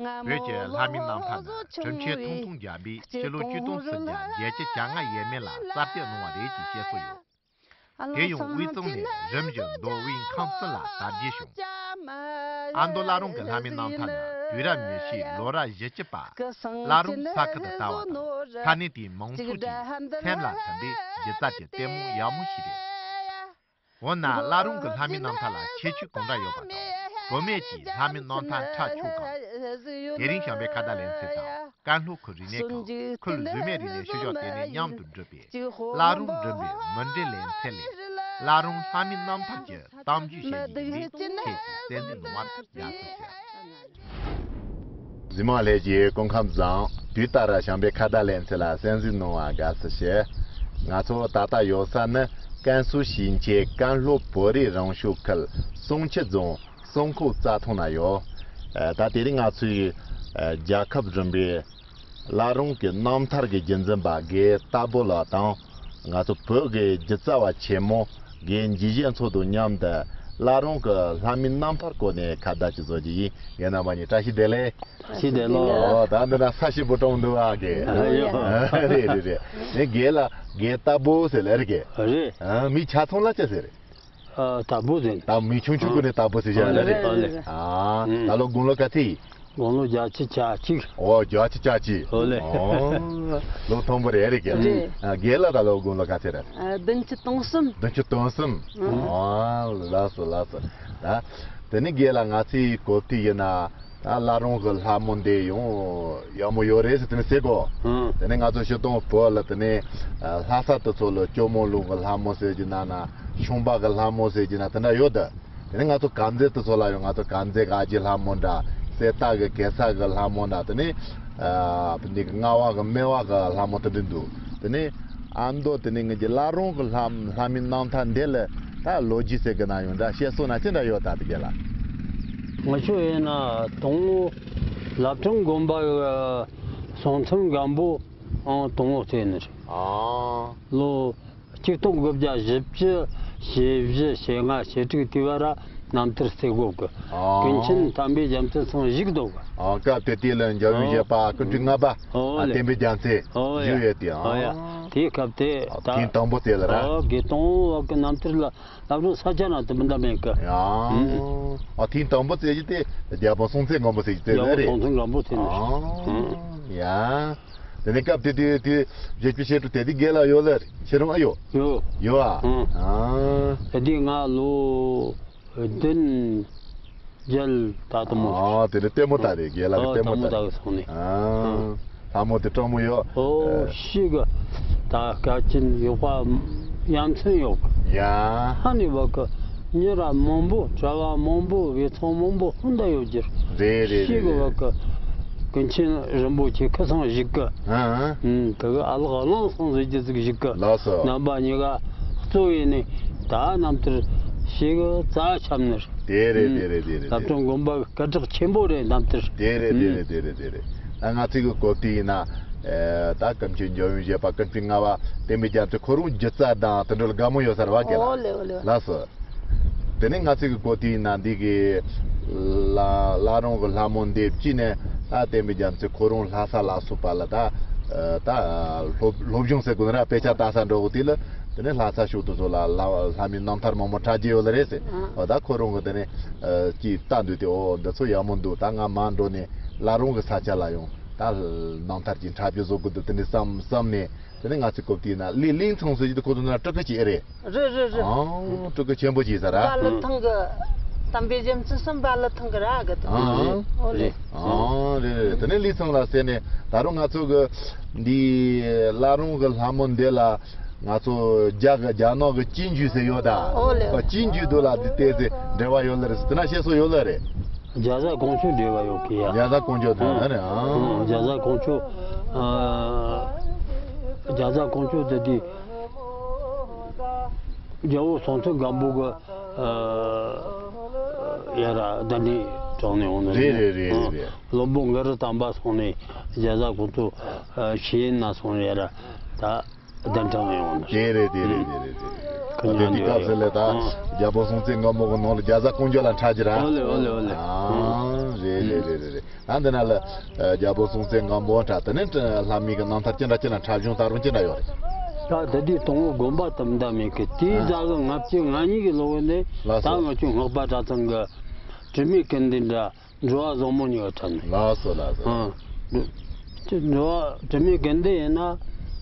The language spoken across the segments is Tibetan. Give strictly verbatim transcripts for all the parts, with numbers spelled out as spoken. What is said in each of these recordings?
བོད་ཀྱི་ལྷ་མིའི་རྣམ་ཐར་ནི་གྲུབ་ཆེན་ཐུང་ཐུང་རྒྱལ་པོས་སྤྱི་ལོ་ཆིག་སྟོང་སུམ་བརྒྱ་བརྒྱད་ཅུ་གྱ་ལྔ་ཡས་མས་ལ་གསར་བཅད་གནང་བ་རེད་ཅེས་བཤད་སྲོལ་ཡོད། དེ་ཡང་དབུས་གཙང་ནས་རིམ་བཞིན་མདོ་དབུས་ཁམས་གསུམ་ལ་དར་རྒྱས་བྱུང་། ཨ་མདོ་བླ་རུང་གི་ལྷ་མིའི་རྣམ་ཐར་ནི་དུས་རབས་ཉི་ཤུའི་ལོ་རབས་བཞི་བཅུ་པ་བླ་རུང་ས་ཁུལ་དུ་དར་བ་དང་ས་གནས་དེའི་མང་ཚོགས་ཀྱི་སེམས་ལ་ཐིམ་པའི་སྒྱུ་རྩལ་གྱི་ལྟད་མོ་ཡག་མོ་ཞིག་རེད། འོ་ན་བླ་རུང་གི་ལྷ་མིའི་རྣམ་ཐར་ལ་ཁྱད་ཆོས་གང་འདྲ་ཡོད་པ་དང་བུད་མེད་ཀྱིས་ལྷ་མིའི་རྣམ་ཐར་འཁྲབ་ཆོག་གམ། དེ་རིང་བྱམས་པའི་ཁ་བརྡ་ལེ་ཚན་དང་། ཀན་ལྷོ་ཁུལ་རིག་གནས་ཁང་ཁུལ་བཟོ་མའི་རིག་གནས་ཤུལ་བཞག་ལྟེ་གནས་མཉམ་དུ་འགྲུབ་པའི་བླ་རུང་འགྲིམ་པའི་མུ་འབྲེལ་ལེ་ཚན་ལས། བླ་རུང་ལྷ་མིའི་རྣམ་ཐར་གྱི་གཏམ་རྒྱུད་བཤད་རྒྱུ་ཡིན་པས་ཁྱེད་ཀྱིས་གསན་གཟིགས་གནང་བར་དགའ་བསུ་ཞུ། གཟིགས་མོ་ལྷན་རྒྱས་སྐུ་ཁམས་བཟང་། དུས་ལྟར་བྱམས་པའི་ཁ་བརྡ་ལེ་ཚན་ལ་གསན་གཟིགས་གནང་བར་དགའ་བསུ་ཞུ། ང་ཚོ་ད་ལྟ་ཡོད་ས་ནི་ཀན་སུའུ་ཞིང་ཆེན་ཀན་ལྷོ་བོད་རིགས་རང་སྐྱོང་ཁུལ་བསང་ཆུ་རྫོང་། སྲུང་ཁོག་རྩྭ་ཐང་ན་ཡོད། ཨ། ད་དེ་རིང་ང་ཚོའི་ཨ་རྒྱལ་ཁབ་རིམ་པའི་བླ་རུང་གི་རྣམ་ཐར་གྱི་རྒྱུན་འཛིན་པ་དགེ་ལྟ་བུ་ལགས་དང་། ང་ཚོ་བོད་ཀྱི་སྒྱུ་རྩལ་བ་ཆེན་མོ་དགེ་འཇིགས་བྱེད་མཚོ་དང་མཉམ་དུ་བླ་རུང་གི་ལྷ་མིའི་རྣམ་ཐར་སྐོར་ནས་ཁ་བརྡ་ཅིག་བཟོ་རྒྱུ་ཡིན། རྒན་རྣམ་པ་གཉིས་བཀྲ་ཤིས་བདེ་ལེགས། བཀྲ་ཤིས་བདེ་ལེགས། ཨོ། ད་འདི་ན་ས་ཞིག་པོ་གྲོང་འདུག་ཨ་གི། ཨ་ཡོ། རེད་རེད་རེད། ནི་དགེ་ལ་དགེ་ལྟ་བུ་ཟེར་ལེ་རེད་གི། རེད། ཨ། མི་ཆ་ཚང་ལ་ཅི་ཟེར་རེད། ཨ། ལྟ་བུ་ཟེར། ད་མི་ཆུང་ཆུང་ཀུན་ནས་ལྟ་བུ་ཟེར་བཞག་ལེ་རེད། ཨ་ལེ། ཨ། ད་ལོ་དགུང་ལོ་ག་ཚད་ཡིན། དགུང་ལོ་བརྒྱད་ཅུ་གྱ་གཅིག་ཨོ། བརྒྱད་ཅུ་གྱ་གཅིག་ཨོ་ལེ། ཨོ། ལོ་མཐོན་པོ་རེད་རེད་གི། རེད། ཨ། རྒན་ལགས་ད་ལོ་དགུང་ལོ་ག་ཚད་རེད། ཨ། བདུན་ཅུ་དོན་གསུམ། བདུན་ཅུ་དོན་གསུམ། ཨ། ཨོ། ལགས་སོ་ལགས་སོ། ད་དེ་ནི་རྒན་ལགས་ང་ཚོའི་གོ་ཐོས་ཡིན་ན། ད་བླ་རུང་གི་ལྷ་མོ་འདི་ཡང་ཡག་མོ་ཡོད་རེད་ཟེར་དེ་ནི་ཟེར་གོ། ཨང་། དེ་ནི་ང་ཚོ་སྤྱིར་བཏང་བོད་ལ་དེ་ནི་ལྷ་ས་དེ་ཚོ་ལ་ཇོ་མོ་ལུང་གི་ལྷ་མོ་ཟེར་གྱི་ན་ན་ཤུང་པ་གི་ལྷ་མོ་ཟེར་གྱི་ན་དེ་འདྲ་ཡོད་དེ། དེ་ནི་ང་ཚོ་དཀར་མཛེས་དེ་ཚོ་ལ་ཡང་ང་ཚོ་དཀར་མཛེས་གི་ཨ་ཅེ་ལྷ་མོ་འདྲ། གསེར་རྟ་གི་གེ་སར་གི་ལྷ་མོ་འདྲ། དེ་ནི་ཨ་འདི་གི་རྔ་བ་གི་སྨེ་བ་གི་ལྷ་མོ་དེ་འདྲ་འདུག་དེ་ནི་ཨ་མདོ་དེ་ནི་ངེད་ཀྱི་བླ་རུང་གི་ལྷ་ལྷ་མིའི་རྣམ་ཐར་འདི་ལ་ད་ལོ་རྒྱུས་ཟེར་གི་ན་ཡང་འདྲ་བཤད་སྲོལ་ན་ཅི་འདྲ་ཡོད་ད་དེ་ག་ལ། ང་ཚོ་ཡིན་ན་དང་པོ་བླ་བྲང་དགོན་པ་གི་གསང་མཚམས་སྒམ་པོ་ཨང་དང་པོ་བརྩིགས་ནི་རེད། ཨ། ལོ་གཅིག་སྟོང་དགུ་བརྒྱ་བཞི་བཅུ་ཞེ་བཞི་ཞེ་ལྔ་ཞེ་དྲུག་དུས་བར་ར་རྣམ་ཐར་བརྩིགས་གོ་གི། ཨ། ཀུན་མཁྱེན་དམ་པའི་རྒྱལ་མཚན་ཚང་བཞུགས་འདུག་གི། ཨ། སྐབས་དེ་དུས་ལ་འཇམ་དབྱངས་བཞད་པ་སྐུ་ཕྲེང་ལྔ་པ། ཨོ་ཨ་ལེ། བསྟན་པའི་རྒྱལ་མཚན་ཨོ་ཡ། བཞུགས་ཡོད་དེ། ཨོ་ཡ། ཨ། དེའི་སྐབས་དེ་ད་ཐེངས་དང་པོ་དེ་ལ་ར། ཨོ་དགེ་དང་པོ་བ་གི་རྣམ་ཐར་ལ་བླ་བྲང་ས་ཆ་ན་དུ་མི་འདམ་མེད་གི། ཡ། ཨ། ཐེངས་དང་པོ་བརྩིགས་ཀྱི་དེ་རྒྱལ་པོ་སྲོང་བཙན་སྒམ་པོ་ཟེར་གྱི་དེ་ལ་རེད། རྒྱལ་པོ་སྲོང་བཙན་སྒམ་པོ་དེ་ནི་རེད། ཨ། ཡ། དེ་ནས་སྐབས་དེ་དུས་དུས་བཞི་བཅུ་ཞེ་དྲུག་དེ་དུས་རྒན་ལགས་ཡོད་ལ་ཁྱེད་རང་ཨ་ཡོད། ཡོད། ཡོད་ཨ། ཨང་། ཨ། དེ་དུས་ང་ལོ་བདུན་བརྒྱད་ད་ལྟ་མོ། ཨ། དེ་ནས་ལྟད་མོ་ལྟ་རེད། རྒན་ལགས་ཀྱི་ཨོ་ལྟད་མོ་ལྟ་གི་སོང་ནས། ཨ། ཨ། ལྷ་མོ་དེ་སྤྲང་མོ་ཡོད། ཨོ་ཨ། ཤི་གི་ད་སྐད་ཅིག་ཡོད་པ་ཡ་མཚན་ཡོད་གི། ཡ། ཧ་ནི་བ་གི་མྱི་ར་མང་པོ་གྲྭ་བ་མང་པོ་དབུས་གཙང་མང་པོ་ཧུན་ད་ཡོད་རྒྱུ་རེད། རེད་རེད། ཤི་གི་རེད་བ་རེད། གི་ཀུན་མཁྱེན་རིན་པོ་ཆེ་ཁ་སང་བཞུགས་གི། ཨ་ཨ། ཨུམ། དེ་གི་ཨ་ལགས་གླང་སང་ཟེར་རྒྱུ་ཟིག་བཞུགས་གི། ལགས་སོ། རྣམ་པ་གཉིས་ཀ་གཙོ་བོ་ཡིན་ནི་ད་རྣམ་ཐར་ཤེས་གི་རྩ་ཆམ་ནི་རེད། དེ་རེད། ཨུམ། དེ་རེད། དེ་རེད། བླ་བྲང་དགོན་པ་གི་སྐད་གྲགས་ཆེན་པོ་རེད་རྣམ་ཐར། དེ་རེད། དེ་ཨུམ། རེད། དེ་རེད། དེ་རེད། ད་ང་ཚོའི་གི་གོ་ཐོས་ཡིན་ན། ཨེ། ད་ཀུན་མཁྱེན་འཇམ་དབྱངས་བཞད་པ་ཀུན་སྤྲུལ་ལྔ་པ་བསྟན་པའི་རྒྱལ་མཚན་ཁོ་རང་སྒྱུ་རྩལ་དང་དེ་འདྲ་ལ་དགའ་མོ་ཡོད་ས་རེད་བ་རྒན་ལགས། ཨོ་ལེ་ཨོ་ལེ། ལགས་སོ། དེ་ནས་ང་ཚོའི་གི་གོ་ཐོས་ཡིན་ན་འདི་གི་བླ་བླ་རུང་གི་ལྷ་མོ་འདི་ཕྱི་ནས་ད་བསྟན་པའི་རྒྱལ་མཚན་ཁོ་རང་ལྷ་ས་ལ་སོགས་པ་ལ་ད་ད་སློབ་སློབ་སྦྱོང་ཟེར་དགོས་ན་ར། དཔེ་ཆ་ལྟ་ས་འགྲོ་གི་དུས་ལ་དེ་ནས་ལྷ་ས་ཕྱོགས་དེ་ཚོ་ལ་ལྷ་ལྷ་མིའི་རྣམ་ཐར་མང་པོ་འཁྲབ་ཀྱི་ཡོད་ལ་རེད་ཟེར། ཨ། འོ་ད་ཁོ་རང་གི་དེ་ནས་ཅིག་ལྟ་འདུག་དེ། འོ་འདི་ཚོ་ཡག་མོ་འདུག་ད་ང་མར་འགྲོ་ནས་བླ་རུང་གི་ས་ཆ་ལ་ཡང་ད་རྣམ་ཐར་ཅིག་འཁྲབ་རྒྱུ་བཟོ་དགོས་འདུག་དེ་འདྲ་བསམ་བསམ་ནས། དེ་ནས་ང་ཚོའི་གོ་ཐོས་ན་གླིང་གླིང་ཚང་ཟེར་གྱི་དེ་ཁོ་ཚོ་ན་སྤྲུལ་སྐུ་ཅིག་ཨེ་རེད། རེད་རེད་རེད། ཨང་། སྤྲུལ་སྐུ་ཆེན་པོ་ཅིག་ཟེར་ར། བ་ལི་ཐང་གི་དམ་པའི་རྒྱལ་མཚན་གསུམ་བ་ལི་ཐང་གི་ར་གི་དེ། ཨང་། ཨོ་ལེ། ཨང་། རེད་རེད། དེ་ནས་གླིང་ཚང་ལ་ཟེར་ནས་ད་རུང་ང་ཚོ་གི་འདི་བླ་རུང་གི་ལྷ་མོ་འདི་ལ་ང་ཚོ་རྒྱ་གི་རྒྱ་ནག་གི་ཅིན་ཇུས་ཟེར་ཡོད་ད། ཨོ་ལེ། ཨ། ཅིན་ཇུས་དུ་ལ་འདི་ལྟས་ཟེར་འབྲེལ་བ་ཡོད་ལ་རེད་ཟེར་དེ་ན་བཤད་སྲོལ་ཡོད་ལ་རེད། རྒྱ་བཟའ་ཀོང་ཇོ་འབྲེལ་བ་ཡོད་གི་ཡ། རྒྱ་བཟའ་ཀོང་ཇོ་དེ་ཨ་ནི། ཨང་། རྒྱ་བཟའ་ཀོང་ཇོ། ཨ། རྒྱ་བཟའ་ཀོང་ཇོ་དེ་དེ་རྒྱལ་པོ་སྲོང་བཙན་སྒམ་པོ་གི། ཨ། ཡ་ར་གདན་འདྲེན་དྲངས་ནས་འོང་ནི་རེད། རེད་རེད་རེད། ཨ། བློན་པོ་གུ་རུ་དམ་པ་སོང་ནས་རྒྱ་བཟའ་ཀོང་ཇོ་ཤེས་ཡོན་ན་སོང་ཡ་ར་ད། གདན་དྲངས་ཡོང་ནི། དེ་རེད། དེ་རེད། དེ་རེད། དེ་རེད། ཁོ་ཨ། དེ་ཉན་དུས་ཡོད་སྐབས་སུ་ལས་ད། ཨང་། རྒྱལ་པོ་སྲོང་བཙན་སྒམ་པོ་གི་ནང་ལ་རྒྱ་བཟའ་ཀོང་ཇོ་ལ་འཁྲབ་ཀྱི་ར། ཨོ་ལེ་ཨོ་ལེ་ཨོ་ལེ། ཨང་། རེད་རེད་རེད་རེད། ད་འདི་ན་ལ་རྒྱལ་པོ་སྲོང་བཙན་སྒམ་པོ་འདྲ། དེ་ནས་ལྷ་མོའི་གི་རྣམ་ཐར་ཅི་འདྲ་ཅི་འདྲ་འཁྲབ་གཞུང་ད་རུང་ཅི་འདྲ་ཡོད་རེད། ད་དེ་དུས་དང་པོ་དགོན་པ་དུ་མ་ད་མེད་གི། དེའི་ཟླ་གི་ལྔ་བཅུ་ང་གཉིས་ཀྱི་ལོ་བོ་ནས། ལགས་སོ། ད་ང་ཚོའི་སྔགས་པ་གྲྭ་ཚང་གི་དྲི་མེད་ཀུན་ལྡན་འདྲ། འགྲོ་བ་བཟང་མོ་གཉིས་ཀ་འཁྲབ་ནས། ལགས་སོ་ལགས་སོ། ཨ། འགྲོ་བ་དྲི་མེད་ཀུན་ལྡན་ཡིན་ན་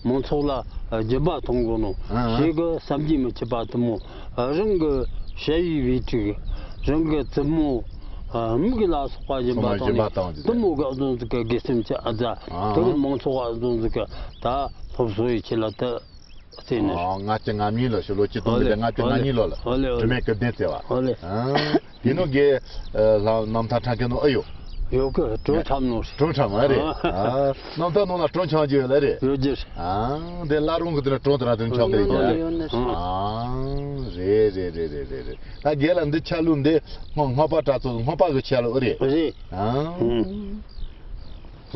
མང་ཚོགས་ལ་རྒྱུད་པ་གཏོང་དགོས་ནོ། ཨ། ཞེ་གི་བསམ་གྱིས་མི་ཁྱབ་པ་དུ་མོ། རང་གི་ཞ་ཡི་བུ་ཕྲུག་རང་གི་བཙུན་མོ། ཨ། མིག་ལ་སོགས་པ་སྦྱིན་པ་ཚང་མ་བཏང་ནས་བཏང་། དུ་མོ་གི་ཨ་ཟུང་ཟིག་གི་དགེ་སེམས་ཀྱི་ཨ་ཙ། ཨ། དུ་མོ་མང་ཚོགས་ཨ་ཟུང་ཟིག་གི་ད་སློབ་གསོ་ཡི་ཆེད་ལ་དུ། ཟེར་ནས། ཨོ། ལྔ་བཅུ་ང་གཉིས་ལོ། ཕྱི་ལོ་ཆིག་སྟོང་དགུ་བརྒྱ་ལྔ་བཅུ་ང་གཉིས་ལོ་ལ། ཨོ་ལེ། ཨོ་ལེ། དྲི་མེད་ཀུན་ལྡན་ཟེར་བ། ཨོ་ལེ། ཨ། དེ་ནོ་གི་ལ་རྣམ་ཐར་འཁྲབ་མཁན་ནོ་ཨེ་ཡོད། ཡོད་གི། བྲོ་འཁྲབ་ནོ། བྲོ་འཁྲབ་མ་རེད། ཨ། རྣམ་ཐར་ནང་ལ་བྲོ་འཁྲབ་རྒྱུ་ཡོད་ལ་རེད། ཡོད་རྒྱུ་རེད། ཨ། འདི་བླ་རུང་གི་དེ་ན་བྲོ་དེ་ར་དེ་འཁྲབ་གི་རེད། ཡོད་ནི་རེད། ཨ། རེད་རེད། ད་རྒན་ལགས་འདི་ཆ་ལུགས་འདི་སྔོན་སྔགས་པ་གྲྭ་ཚང་སྔགས་པ་གི་ཆ་ལུགས་རེད། རེད། ཨ། ཨུམ།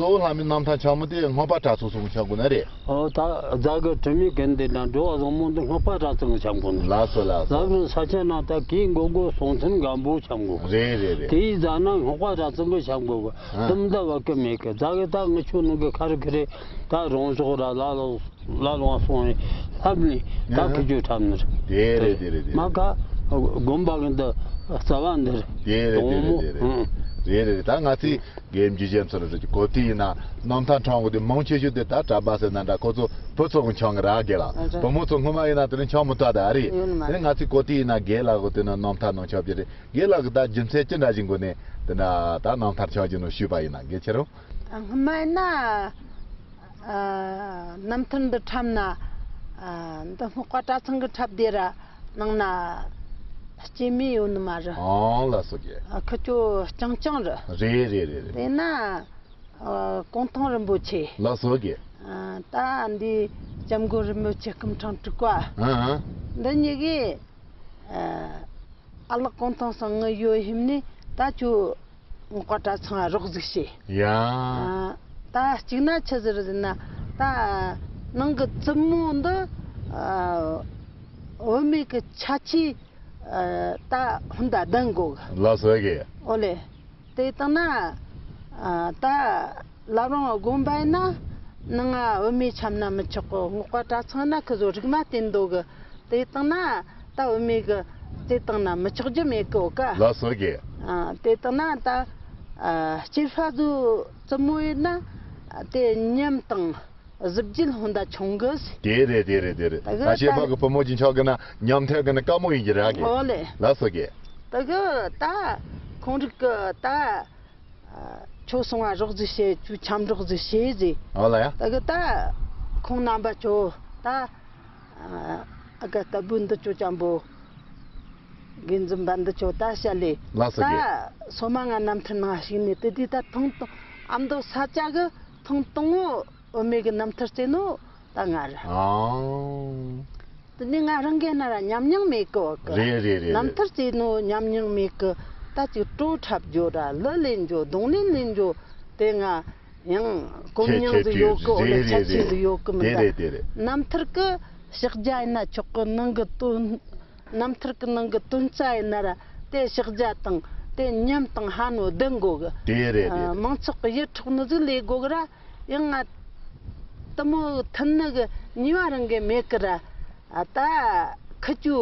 གཙོ་བོ་ལྷ་མོའི་རྣམ་ཐར་འཁྲབ་མི་དེ་སྔགས་པ་གྲྭ་ཚང་གི་འཁྲབ་དགོས་ནི་རེད། ཨོ། ད་རྫ་གི་དྲི་མེད་ཀུན་ལྡན་དང་འགྲོ་བ་བཟང་མོ་འདི་སྔགས་པ་གྲྭ་ཚང་གི་འཁྲབ་དགོས་ནི། ལགས་སོ་ལགས་སོ། རྫ་གི་ས་ཆ་ན་ད་གི་མགོ་མགོ་སྲོང་བཙན་སྒམ་པོ་འཁྲབ་དགོས། རེད་རེད་རེད། དེའི་རྫ་ན་སྔགས་པ་གྲྭ་ཚང་གི་འཁྲབ་དགོས། ཨ། དུམ་ད་བ་ཀི་མེད་གི། རྫ་གི་ད་ངི་ཆོ་ནང་གི་ཁ་རི་ཁི་རི་ད་རོང་ཟོག་ར་ལ་ལོ། ལ་ལོང་སོང་ནས་ལྷབ་ནས་ད་ཨ་ཁི་ཆོས་འཁྲབ་ནི་རེད། དེ་རེད་དེ་རེད་དེ་རེད། མ་ཁ་དགོན་པ་གི་འདི་རྩ་བ་འདི་རེད། དེ་རེད་དེ་རེད་དེ་རེད། ཨང་། རེད་རེད་རེད། ད་ང་ཚོའི་རྒན་རྒྱུད་གཞན་ཚོ་ལ་རེད་ཀྱི། གོ་ཐོས་ཡིན་ན་རྣམ་ཐར་འཁྲབ་གི་དེ་མང་ཆེ་ཤོས་དེ་ད་གྲྭ་པ་ཟེར་ན་འདྲ། ཁོ་ཚོ་བུ་ཚོ་གི་འཁྲབ་གི་ར་རྒན་ལགས། ཨ་རེད། བུ་མོ་ཚོ་སྔོན་མ་ཡིན་ན་དེ་རིང་འཁྲབ་མི་ཐུབ་ད་རེད། ཡོད་ནི་མ་རེད། དེ་ང་ཚོའི་གོ་ཐོས་ཡིན་ན་རྒན་ལགས་གི་དེ་ན་རྣམ་ཐར་ནང་འཁྲབ་རྒྱུ་རེད། རྒན་ལགས་གི་ད་རྒྱུ་མཚན་ཅི་འདྲ་ཞིག་དགོས་ནས་དེ་ན་ད་རྣམ་ཐར་འཁྲབ་རྒྱུ་ནོ་ཞུས་པ་ཡིན་ན་རྒན་ཁྱེད་རང་། སྔོན་མ་ཡིན་ན། ཨ། རྣམ་ཐར་འདི་འཁྲབ་ན། ཨ། འདི་སྔགས་པ་གྲྭ་ཚང་གི་འཁྲབ་དེ་ར་ནང་ན་སྐྱེ་དམན་ཡོད་ནི་མ་རེད། ཨང་། ལགས་སོ་རྒན། ཨ། ཁི་ཆོ་རྐྱང་རྐྱང་རེད། རེད་རེད་རེད་རེད། དེ་ན། ཨ། གུང་ཐང་རིན་པོ་ཆེ། ལགས་སོ་རྒན། ཨ། ད་འདི་སྐྱབས་མགོན་རིན་པོ་ཆེ་སྐུ་ཕྲེང་དྲུག་པ། ཨ་ཨ། འདི་གཉིས་ཀས། ཨ། ཨ་ལགས་གུང་ཐང་སང་ངི་ཡོད་ཧིམ་ནི་ད་ཁྱོད་སྔགས་པ་གྲྭ་ཚང་རོགས་ཟིག་བྱེད། ཡ། ཨ། ད་གཅིག་ན་ཆི་ཟིག་རེད་ཟེར་ན། ད་ནང་གི་བཙུན་མོ་འདི། ཨ། བུད་མེད་ཀྱི་ཆ་ཆེ། ཨ། ད་ཧུན་ད་ལྡན་དགོ་གི། ལགས་སོ་གི། ཨོ་ལེ། དེ་བཏང་ན། ཨ། ད་བླ་བྲང་དགོན་པ་ཡིན་ན་ནང་ང་བུད་མེད་འཁྲབ་ན་མི་ཆོག་གི། སྔགས་པ་གྲྭ་ཚང་ན་ཁི་ཚོ་རིག་མ་བསྟེན་འདུག་གི། དེ་བཏང་ན་ད་བུད་མེད་གི་དེ་བཏང་ན་མི་ཆོག་རྒྱུ་མེད་གི། ཨོ་ཀ། ལགས་སོ་གི། ཨ། དེ་བཏང་ན་ད། ཨ། སྐྱེས་པ་ཚོ་བཙུན་མོ་ཡིན་ན་དེ་ཉམས་དང་གཟི་བརྗིད་ཧོན་ད་ཆུང་གི། དེ་རེད་དེ་རེད་དེ་རེད། ད་གི་ད་ད་སྐྱེས་པ་གི་བུ་མོ་ཅིག་འཁྲབ་གི་ན་ཉམས་ཐག་གི་ན་དཀའ་མོ་ཡིན་གྱི་ར་གི། ཨོ་ལེ། ལགས་སོ་གི། ད་གི་ད་ཁོང་རིག་གི་ད། ཁྱོད་སོང་བ་རོགས་ཟིག་བྱེད། ཁྱོད་འཁྲབ་རོགས་ཟིག་བྱེད་ཟེར། ཨོ་ལ་ཡ། ད་གི་ད་ཁོང་རྣམ་པ་ཚོ་ད། ཨ། ཨ་ཀ་ལྟ་བུ་འདི་ཚོ་ཅང་པོ་དགེ་འཛིན་པ་འདི་ཚོ་ད་བཤད་ལེ། ལགས་སོ་གི། ད་སོ་མ་ང་རྣམ་ཐར་ནང་ཞུགས་ནས་དེ་དུས་ད་ཐེངས་དང་ཨ་མདོ་ས་ཆ་གི་ཐེངས་དང་པོ་བུད་མེད་གི་རྣམ་ཐར་རྩེ་ནོ་ད་ང་རེད། ཨང་། དེ་ནས་ང་རང་གི་ན་ར་ཉམས་མྱོང་མེད་གི། འོ་གི། རེད་རེད་རེད། རྣམ་ཐར་རྩེ་ནོ་ཉམས་མྱོང་མེད་གི། ད་ཅིག་བྲོ་འཁྲབ་རྒྱུ་ར་གླུ་ལེན་རྒྱུ་རྡུང་ལེན་ལེན་རྒྱུ་དེ་ང་ཡང་གོམས་མྱོང་ཟིག་ཡོད་གི། འོ་ལ་ཁྱད་ཆོས་ཟིག་ཡོད་གི་མི་འདྲ། རེད་རེད་རེད། རྣམ་ཐར་གི་ཕྱག་རྒྱ་ཡིན་ན་ཆོག་གི། ནང་གི་དོན། རྣམ་ཐར་གི་ནང་གི་དོན་རྩ་ཡིན་ན་ར་དེ་ཕྱག་རྒྱ་དང་དེ་ཉམས་དང་ཧ་ནོ་ལྡན་དགོ་གི། དེ་རེད་དེ་རེད། མང་ཚོགས་གི་ཡིད་འཕྲོག་ནི་ཟིག་ལས་དགོ་གི་ར། ཡང་ང་དེ་མོ་མཐུན་ནི་གི་ནུས་པ་རང་གི་མེད་གི་ར། ཨ། ད་ཁི་ཆོ་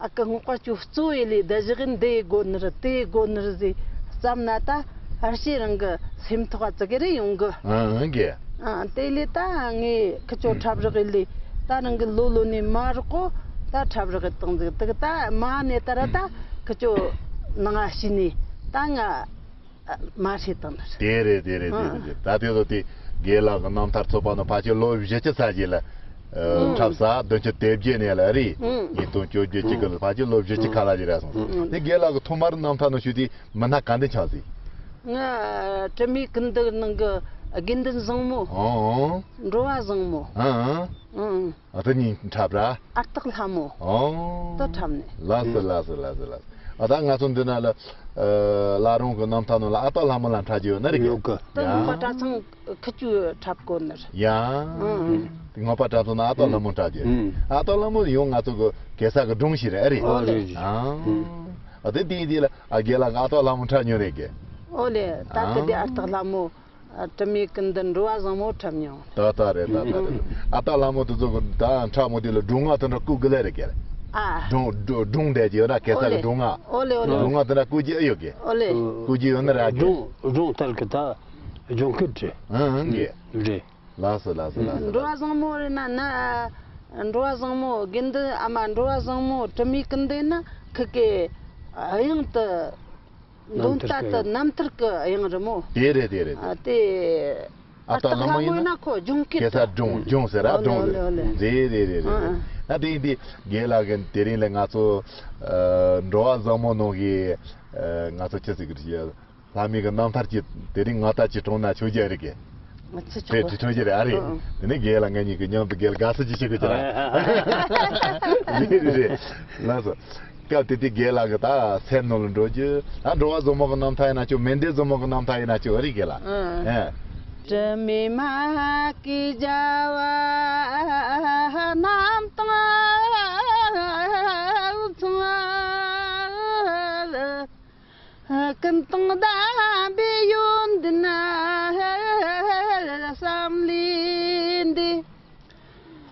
ཨ་ཀི་སྔགས་པ་ཆོ་གཙོ་བོ་ཡེ་ལས་བདག་བཞག་གི་འདི་དགོ་ནི་རེད་དེ་དགོ་ནི་རེད་ཟེར་བསམ་ན་ད་ཧར་ཤེ་རང་གི་སེམས་ཐོག་ཙི་གེ་རེ་ཡོང་གི། ཨང་། ཨང་གི། ཨ། དེ་ལས་ད་ངས་ཁི་ཆོ་འཁྲབ་རོགས་ཡེ་ལས་ད་རང་གི་ལོ་ལོ་ནས་མ་རོགས་གོ། ད་འཁྲབ་རོགས་ཡེ་བཏང་ཟིག། དེ་གི་ད་མ་ནས་ད་ར་ད་ཁི་ཆོ་ནང་ང་ཤི་ནས་ད་ང་མ་ཧྲི་བཏང་ནི་རེད། དེ་རེད་དེ་རེད་དེ་རེད། ཨ། ད་དེ་ཚོ་དེ་རྒན་ལགས་ཀྱི་རྣམ་ཐར་ཚོགས་པ་ནང་ཕལ་ཆེར་ལོ་བཞི་བཅུ་ཙམ་ཞིག་ལ། ཨ། ཨང་། འཁྲབ་ས་བདུན་ཅུ་དོན་བརྒྱད་ནས་ལ་རེད། ཨང་། ཉིས་སྟོང་བཅོ་བརྒྱད་ཅིག་གི་ལ་ཕལ་ཆེར་ལོ་བཞི་བཅུ་ཁ་ལ་ཞིག་རེད་སོང་། ཨང་། དེ་རྒན་ལགས་ཀྱི་ཐོག་མར་རྣམ་ཐར་ནང་ཞུགས་དུས་མི་སྣ་ག་འདྲ་ཆགས་ཟིག། ང་དྲི་མེད་ཀུན་ལྡན་ནང་གི་དགེ་འདུན་བཟང་མོ། ཨང་། འགྲོ་བ་བཟང་མོ། ཨང་། ཨང་། ཨ། དེ་གཉིས་འཁྲབ་ར། ཨ་སྟག་ལྷ་མོ། ཨོ། དེ་འཁྲབ་ནས། ལགས་སོ་ལགས་སོ་ལགས་སོ་ལགས་སོ། ཨ། ད་ང་ཚོ་འདི་ན་ལ། ཨ། བླ་རུང་གི་རྣམ་ཐར་ནང་ལ་ཨ་སྟག་ལྷ་མོ་ལ་འཁྲབ་རྒྱུ་ཡོད་ནི་རེད། ཡོད་གི། དེ་ཡ། སྔགས་པ་གྲྭ་ཚང་ཁི་ཆོས་འཁྲབ་གོ་ནི་རེད། ཡ། ཨང་། སྔགས་པ་གྲྭ་ཚང་ན་ཨ་སྟག་ལྷ་མོ་འཁྲབ་རྒྱུ། ཨང་། ཨ་སྟག་ལྷ་མོ་ཡང་ང་ཚོ་གི་གེ་སར་གི་སྒྲུང་ཞིག་རེད། ཨ་རེད། ཨ་རེད་རེད། ཨང་། ཨ། དེ་དེ་དེ་ལ་ཨ་རྒན་ལགས་ཨ་སྟག་ལྷ་མོ་འཁྲབ་མྱོང་རེད་གི། ཨོ་ལེ། ད་གི་དེ་ཨ་སྟག་ལྷ་མོ། ཨ། དྲི་མེད་ཀུན་ལྡན་འགྲོ་བ་བཟང་མོ་འཁྲབ་མྱོང་། ད་ལྟ་རེད། ད་ལྟ་རེད། ཨ་སྟག་ལྷ་མོ་དེ་ཚོ་གི་ད་འཁྲབ་མོ་དེ་ལ་སྒྲུང་ང་དེ་འདྲ་བརྐོ་གི་ལེ་རེད་ཀྱེ། ཨ། སྒྲུང་སྒྲུང་སྒྲུང་བསྡད་ཀྱི་ཡོད་ན་གེ་སར་གི་སྒྲུང་ང་། ཨོ་ལེ། ཨོ་ལེ། སྒྲུང་ང་དེ་འདྲ་བརྐོ་གི་ཨེ་ཡོད་ཀྱེ། ཨོ་ལེ། བརྐོ་གི་ཡོད་ན་ར་ཀྱེ། སྒྲུང་སྒྲུང་ལྟར་གི་ད་སྦྱོང་གི་རེད། ཨང་ཨང་ཀྱེ། རེད། ལགས་སོ། ལགས་སོ། ལགས་སོ། འགྲོ་བ་བཟང་མོ་རེད་ན་ན། འགྲོ་བ་བཟང་མོ་དགེ་འདུན་ཨ་མ། འགྲོ་བ་བཟང་མོ་དྲི་མེད་ཀུན་ལྡན་ན་ཁི་ཀེ་དབྱངས་དེ། འདོན་རྟ་དེ་རྣམ་ཐར་གི་དབྱངས་རེད་མོ། དེ་རེད། དེ་རེད། ཨ། དེ། ཨ་སྟག་ལྷ་མོ་ཡིན་ན་ཁོ་སྦྱོང་གི་གེ་སར་སྒྲུང་སྒྲུང་ཟེར་ར། ཨོ་ལེ། སྒྲུང་ཨོ་ལེ། ཨོ་ལེ། རེད་རེད་རེད་རེད། ཨ་ཨ། ཨ་དེ་ཡིན་དེ་རྒན་ལགས་གི་དེ་རིང་ལ་ང་ཚོ་ཨ་འགྲོ་བ་བཟང་མོ་ནང་གི་ཨ་ང་ཚོ་ཅི་ཟེར་གི་རེད། ལྷ་མོ་གི་རྣམ་ཐར་གྱི་དེ་རིང་ང་ད་ཅི་གྲོང་ན་ཆོས་རྒྱལ་རེད་ཀྱེ། ཨ་ཅི་ཆོག་རེད། ཆོས་རྒྱལ་རེད། ཨ་རེད། ཨ་ཨ། དེ་ནས་རྒན་ལགས་ང་གཉིས་ཀྱི་མཉམ་དུ་རྒན་ལགས་དགའ་བསུ་ཅིག་བྱེད་དགོས་ཀྱི་ར། རེད་རེད་རེད། ལགས་སོ། སྐབས་དེ་དུས་རྒན་ལགས་ཀྱི་ད་སེམས་ནང་ལ་འགྲོ་རྒྱུ། ད་འགྲོ་བ་བཟང་མོ་གི་རྣམ་ཐར་ཡིན་ན་ཆོག་མན་ཌེ་བཟང་མོ་གི་རྣམ་ཐར་ཡིན་ན་ཆོག་རེད་རྒན་ལགས། ཨ། ཨེ། དྲི་མེད་མ་སྐྱེས་རྒྱལ་བ་རྣམས་དང་མཚུངས། ཀུན་དང་ལྡན་པའི་ཡོན་ཏན་བསམ་ལས་འདས།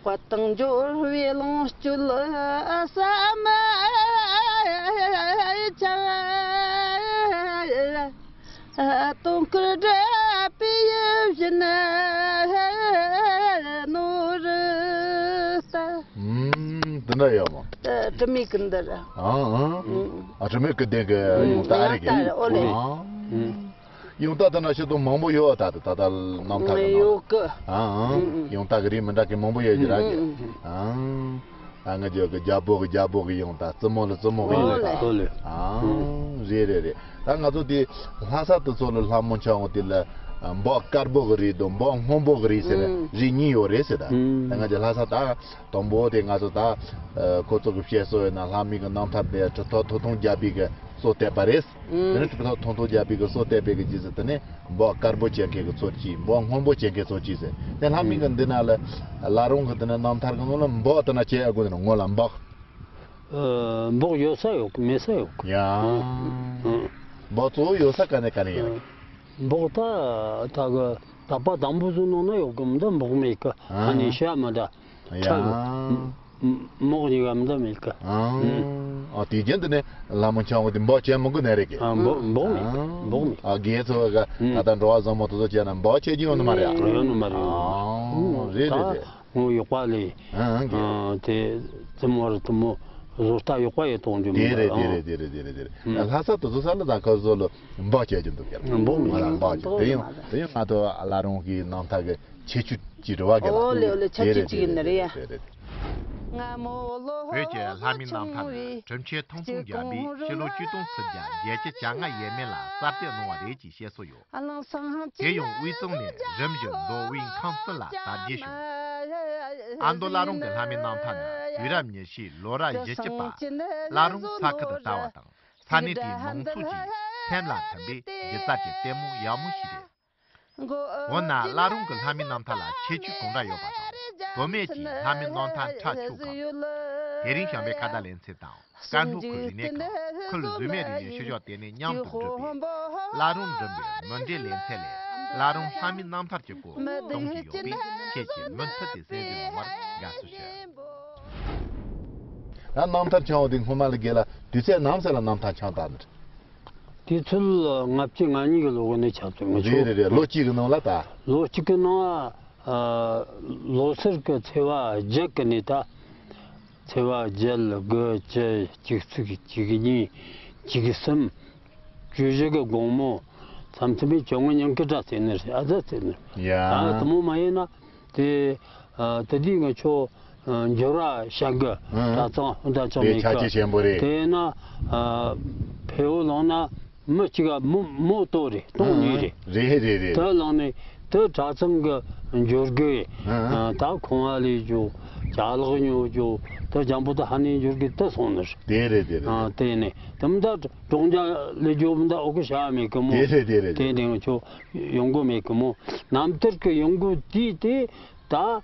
དཔལ་དང་འབྱོར་བའི་ལོངས་སྤྱོད་བསམ་མི་ཁྱབ། དུང་དཀར་སྒྲུབ་པའི་ཡིད་བཞིན་ནོར་བུ་ལྟ། ཨུམ། འདི་འདྲ་ཡོད་མོ། ཨ། དྲི་མེད་ཀུན་ལྡན་རེད། ཨང་ཨང་། ཨུམ། ཨ། དྲི་མེད་ཀུན་ལྡན་གི་ཨུམ། ཡང་ད་རེད་ཀྱེ། ཡང་ད་རེད། ཨོ་ལེ། ཨང་། ཨུམ། ཡང་ད་དེ་འདྲ་ཤི་དོན་མང་པོ་ཡོད། ད་ད་ད་ད་རྣམ་ཐར་གི་ནང་ཡོད་གི། ཨང་ཨང་། ཨུམ། ཡང་ད་གི་རིགས་མི་འདྲ་གི་མང་པོ་ཡོད་ཀྱི་ར་ཀྱེ། ཨུམ། ཨང་། ད་ང་ཚོ་གི་རྒྱལ་པོ་གི་རྒྱལ་པོ་གི་ཡང་ད། བཙུན་མོ་ལ་བཙུན་མོ་གི་ཡང་ད། ཨོ་ལེ། ཨོ་ལེ། ཨང་། རེད་རེད་རེད། ད་ང་ཚོ་དེ་ལྷ་ས་དེ་ཚོ་ལ་ལྷ་མོ་འཆང་བ་དེ་ལ་འབོག་དཀར་པོ་གི་རིགས་དང་འབོག་སྔོན་པོ་གི་རིགས་ཟེར་ནས་རིགས་གཉིས་ཡོད་རེད་ཟེར། ད་ད་ང་ཚོ་ལྷ་ས་ད་དང་པོ་དེ་ང་ཚོ་ད་ཁོ་ཚོ་གི་བཤད་སྲོལ་ཡིན་ན་ལྷ་མོ་གི་རྣམ་ཐར་དེ་གྲུབ་ཐོབ་ཐོང་ཐོང་རྒྱལ་པོ་གི་གསོལ་བཏབ་པ་རེད། དེ་ནས་གྲུབ་ཐོབ་ཐོང་ཐོང་རྒྱལ་པོ་གི་གསོལ་བཏབ་པའི་གི་རྗེས་སུ་དེ་ནས་འབོག་དཀར་པོ་བྱེད་མཁན་གི་ཚོ་གཅིག་འབོག་སྔོན་པོ་བྱེད་མཁན་ཚོ་གཅིག་ཟེར། དེ་ལྷ་མོ་གི་འདི་ན་ལ་བླ་རུང་གི་དེ་ན་རྣམ་ཐར་གི་ནང་ལ་འབོག་དེ་ན་བྱེད་ཨ་དགོས་ནི་ངོ་ལ་འབོག་ཨ། འབོག་ཡོད་ས་ཡོད་གི། མེད་ས་ཡོད་གི། ཡ། ཨ། འབོག་གཙོ་བོ་ཡོད་ས་ག་ནས་ག་ནས་ཡོད་གི། འབོག་ད་ད་གི་ད་པ་དང་པོ་ཚོ་ནང་ན་ཡོད་གི། མི་འདི་འབོག་མེད་གི། ཨ་ནི་ཤ་མི་འདྲ། ཨ། ཡ། ཁྲག་མོག་གཉིས་ཀ་མི་འདྲ་མེད་གི། ཨ། ཨ། དེ་རྒྱུན་དུ་ནས་ལྷ་མོ་འཆང་བ་དེ་འབོག་བྱེད་མི་དགོས་ནི་རེད་གི། ཨ། འབོག་འབོག་མེད། ཨ། འབོག་མེད། ཨ། རྒན་ཚོ་ག་ད་ལྟ་འགྲོ་བ་བཟང་མོ་དེ་ཚོ་བྱས་ན་འབོག་བྱེད་རྒྱུ་ཡོད་ནི་མ་རེད། ཡོད་ནི་མ་རེད། ཨ། རེད་རེད་རེད། ངོ་ཡག་པ་ལས། ཨང་། ཨང་། དེ་བཙུན་མོ་ར་བཙུན་མོ་བཟོ་ལྟ་ཡག་པ་ཡོད་གཏོང་རྒྱུ་མི་འདུག། དེ་རེད་དེ་རེད་དེ་རེད་དེ་རེད་དེ་རེད། ཨང་། ལྷ་ས་དེ་ཚོ་ས་ལ་ད་ཁ་བཟོ་ལ་འབོག་བྱེད་རྒྱུ་འདུག་གི། འབོག་མི་འདུག། འབོག་མི་འདུག། དེ་ཡང་དེ་ཡང་ང་ཚོ་བླ་རུང་གི་རྣམ་ཐར་གི་ཁྱད་ཆོས་ཅིག་རེད་བ་གི། ཨོ་ལེ་ཨོ་ལེ། ཁྱད་ཆོས་ཅིག་ཡིན་ནི་རེད་ཡ། དེ་རེད་དེ་རེད། བོད་ཀྱི་ལྷ་མིའི་རྣམ་ཐར་ནི་དྲིན་ཆེན་ཐང་སྟོང་རྒྱལ་པོས་ཕྱི་ལོ་ཆིག་སྟོང་སུམ་བརྒྱ་བརྒྱད་ཅུ་གྱ་ལྔ་ཡས་མས་ལ་གསར་གཏོད་གནང་བ་རེད་ཅེས་བཤད་སྲོལ་ཡོད། དེ་ཡང་དབུས་གཙང་ནས་རིམ་བཞིན་མདོ་དབུས་ཁམས་གསུམ་ལ་དར་རྒྱས་བྱུང་། ཨ་མདོ་བླ་རུང་གི་ལྷ་མིའི་རྣམ་ཐར་ནི་དུས་རབས་ཉི་ཤུའི་ལོ་རབས་བཞི་བཅུ་པ་བླ་རུང་ས་ཁུལ་དུ་དར་བ་དང་། ས་གནས་དེའི་མང་ཚོགས་ཀྱིས་སེམས་ལ་མཐུན་པའི་སྒྱུ་རྩལ་གྱི་ལྟད་མོ་ཡག་མོ་ཞིག་རེད། འོ་ན་བླ་རུང་གི་ལྷ་མིའི་རྣམ་ཐར་ལ་ཁྱད་ཆོས་གང་འདྲ་ཡོད་པ་དང་། བུད་མེད་ཀྱིས་ལྷ་མིའི་རྣམ་ཐར་འཁྲབ་ཆོག་གམ། དེ་རིང་བྱམས་པའི་ཁ་བརྡ་ལེ་ཚན་དང་། བཀའ་སློབ་ཀྱི་རིག་གནས་ཁང་། ཁུལ་རྫུན་མའི་རིག་གནས་ཤུལ་བཞག་ལྟེ་གནས་མཉམ་དུ་འགྲུབ་པའི་བླ་རུང་འགྲིམ་པའི་མུ་འབྲེལ་ལེ་ཚན་ལས། བླ་རུང་ལྷ་མིའི་རྣམ་ཐར་གྱི་སྐོར་གཏོང་གི་ཡོད་པས། ཁྱེད་ཀྱིས་མུ་མཐུད་དེ་གསན་རྒྱུ་ཡོང་བར་དགའ་བསུ་ཞུ། ད་རྣམ་ཐར་འཆང་བ་དེ་སྔོན་མ་ལ་རྒན་ལགས་དུས་ཚོད་ནམ་ཟེར་ལ་རྣམ་ཐར་འཆང་བཏང་ནི་རེད། དུས་ཚོད་ལྔ་བཅུ་ང་གཉིས་ཀྱི་ལོ་གི་ནས་ཆགས་ཚུལ་ང་ཚོ། རེད་རེད་རེད། ལོ་གཅིག་གི་ནང་ལ་ད། ལོ་གཅིག་གི་ནང་ཨ། ལོ་སར་གི་ཚེས་པ་བརྒྱད་གི་ནས་ད། ཚེས་པ་བརྒྱད། དགུ། བཅུ། གཅིག་ཚིགས། གཅིག་གཉིས། གཅིག་གསུམ། བཅུ་བཞི་གི་དགོང་མོ། མཚམས་མཚམས་མི་བཅོ་ལྔ་ཉིན་གི་འདྲ་ཟེར་ནི་རེད། ཨ་ཙི་ཟེར་ནི་རེད། ཡ། ད་དེ་མོ་མ་ཡིན་ན། དེ་ཨ། དེ་དུས་ང་ཆོ་ཨ། འབྱོར་བ་ཞན་གི། ཨང་། གྲྭ་ཚང་ཧུན་ད་ཆོ་དེ་མེད་ཆ་གི། རྐྱེན་ཆེན་པོ་རེད། དེས་ན་ཨ། ཕེའུ་ལོང་ན་མི་གཅིག་ག་མོ་མོ་ཏོ་རེད། སྟོང་ཨང་། གཉིས་རེད། རེད་རེད་རེད། དེ་ལོང་ནས་དེ་གྲྭ་ཚང་གི་འབྱོར་གི། ཨང་། ཨ། ད་ཁང་བ་ལས་འཇོག་ཅ་ལག་ཉོ་འཇོག་དེ་ཇམ་པོ་དེ་ཧ་ནས་འབྱོར་གི་དེ་སོང་ནི་རེད། དེ་རེད་དེ་རེད། ཨ། དེ་ནས་དེ་མི་ད་གྲོང་རྒྱ་ལས་འཇོག་མི་ད་ཨོ་གི་བྱ་བ་མེད་གི་མོ། དེ་རེད་དེ་རེད། དེ་ནས་ང་ཆོ་ཡོང་གི་མེད་གི་མོ། རྣམ་ཐར་གི་ཡོང་སྒོ་དེ་དེ། ད་ཨ།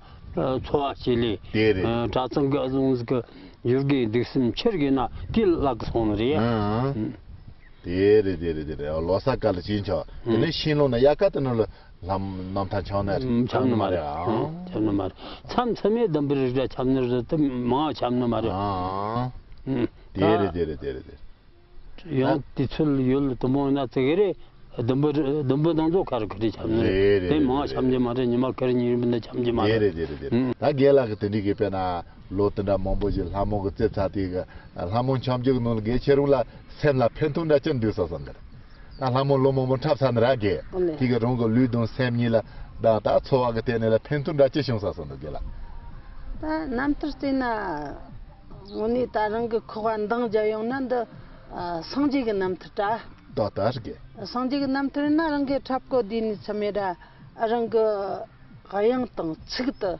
འཚོ་བ་སྐྱེལ་ལེ། དེ་རེད། ཨ། གྲྭ་ཚང་གི་ཨ་ཟུང་ཟིག་གི་འབྱོར་གི་འདུག་སེམས་ཆེར་གི་ན་དེ་ལག་གི་སོང་ནི་རེད། ཨང་། ཨང་། དེ་རེད་དེ་རེད་དེ་རེད། ལོ་གསར་སྐབས་ལ་ཅིན་ཆོག་དེ་ནས་ཤིང་ལོ་ན་དབྱར་ཁ་དེ་ནང་ལ་ལྷམ་རྣམ་ཐར་འཆང་ནི་རེད། ཨུམ། འཆང་ནི་མ་རེད། ཨང་། འཆང་ནི་མ་རེད། མཚམས་མཚམས་མེད་ལྡུམ་བུ་རིགས་འདྲ་འཆང་ནི་རེད་དེ་མང་འཆང་ནི་མ་རེད། ཨང་། ཨུམ། དེ་རེད་དེ་རེད་དེ་རེད་དེ། ཡང་དུས་ཚོད་ཡོལ་དུ་མོ་ན་ཙི་གེ་རེ་ལྡུམ་བུ་ལྡུམ་བུ་ནང་ཚོ་ཁ་རུ་ཁ་རེ་འཆང་ནི་རེད། རེད་རེད། དེ་མང་འཆང་རྒྱུ་མ་རེད། ཉི་མ་ཁ་རེ་ཉིན་རེ་འདི་འཆང་རྒྱུ་མ་རེད། རེད་རེད་དེ་རེད་དེ་རེད། ཨུམ། ད་རྒན་ལགས་ཀྱི་དེ་འདྲའི་གི་དཔེར་ན་ལོ་དེ་འདྲ་མང་པོ་ཞིག་ལྷ་མོ་གི་རྩེ་ཚ་དེ་གི་ལྷ་མོ་འཆང་རྒྱུ་གི་ནང་ལ་རྒན་ཁྱེད་རང་ལ་སེམས་ལ་ཕན་ཐོགས་འདྲ་ཅི་འདུག་བསམ་བསམ་གི་རེད། ད་ལྷ་མོ་ལོ་མང་པོ་འཁྲབ་ཚར་ནི་ར་རྒན། ཨོ་ལེ། དེ་གི་རང་གི་ལུས་དང་སེམས་གཉིས་ལ་ད་ད་འཚོ་བ་གི་སྟེང་ནས་ལ་ཕན་ཐོགས་འདྲ་ཅི་བྱུང་བསམ་བསམ་འདུག་རྒན་ལགས། ད་རྣམ་ཐར་བལྟས་ན་དངོས་གནས་ད་རང་གི་ཁོག་པ་འདང་རྒྱག་ཡོང་ན་འདི་ཨ་སངས་རྒྱས་ཀྱི་རྣམ་ཐར་ད། ད་ད་རྒན། སངས་རྒྱས་ཀྱི་རྣམ་ཐར་ན་རང་གི་འཁྲབ་གོ་དུས་ནས་མཚམས་མེད་ར་རང་གི་དབྱངས་དང་ཚིག་དུ་